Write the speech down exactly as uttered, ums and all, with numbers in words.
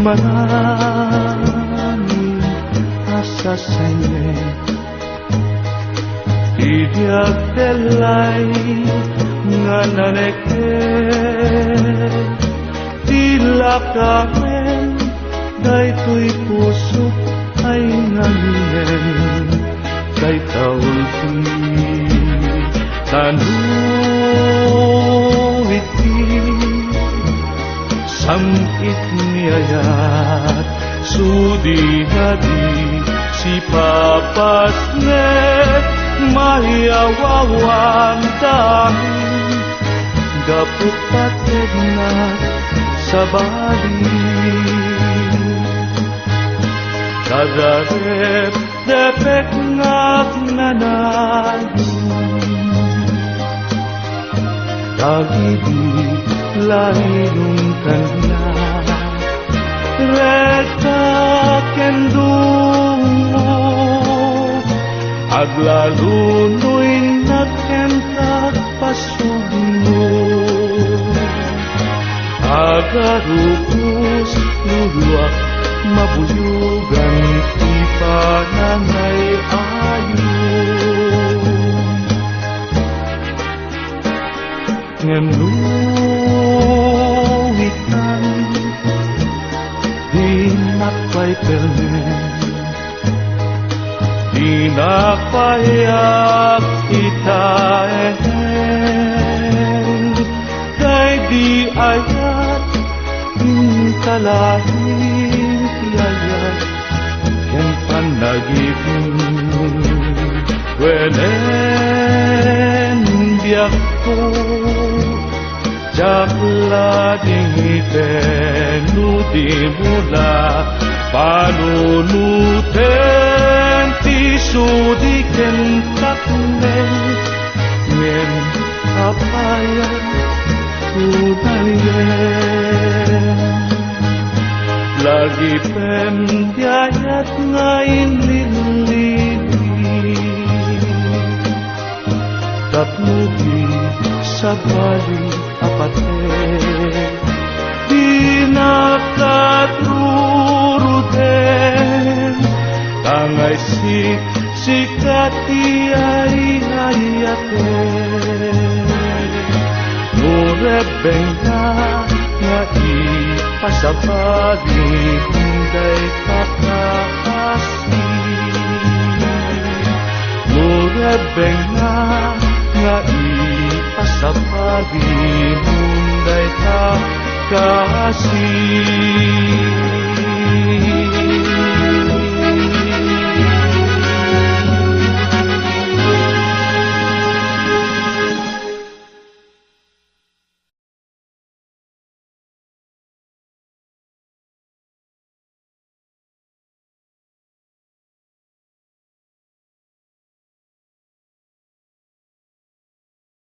Marami a sasayngeg idi agdellay nga nanekke ti lakamen daytoy pusok ay ngaminen. Dayta ulti, tano iti sam-it ni ayat, sudi nga di sipapasnek, mayawawan dami gapu pategna sabali. Kagarep depek nga agnanayon dagidi lainong kaniak. Rekta ken dungo, aglalunoy na ken agpasugno. Agarukos, luluak, mabuyogan ti panangay-ayon. Ngem no itan, dinak pay permen. Dinak pay agitaen daydi ayat, inta laeng ti ayat ken pannagipim. Wen, biagko, diak la dingiten no dimo la panunoten ti sudi ken takneng. Ngem apay a kunayen, lagipem ti ayat nga inlillibi tapno di sabali a pateg. Dinak katruruden, tangay sik-, sika ti ay-ayatek. No rebbengna nga ipasabali, dayta kaasi. No rebbengna nga ipasabali, dayta kaasi.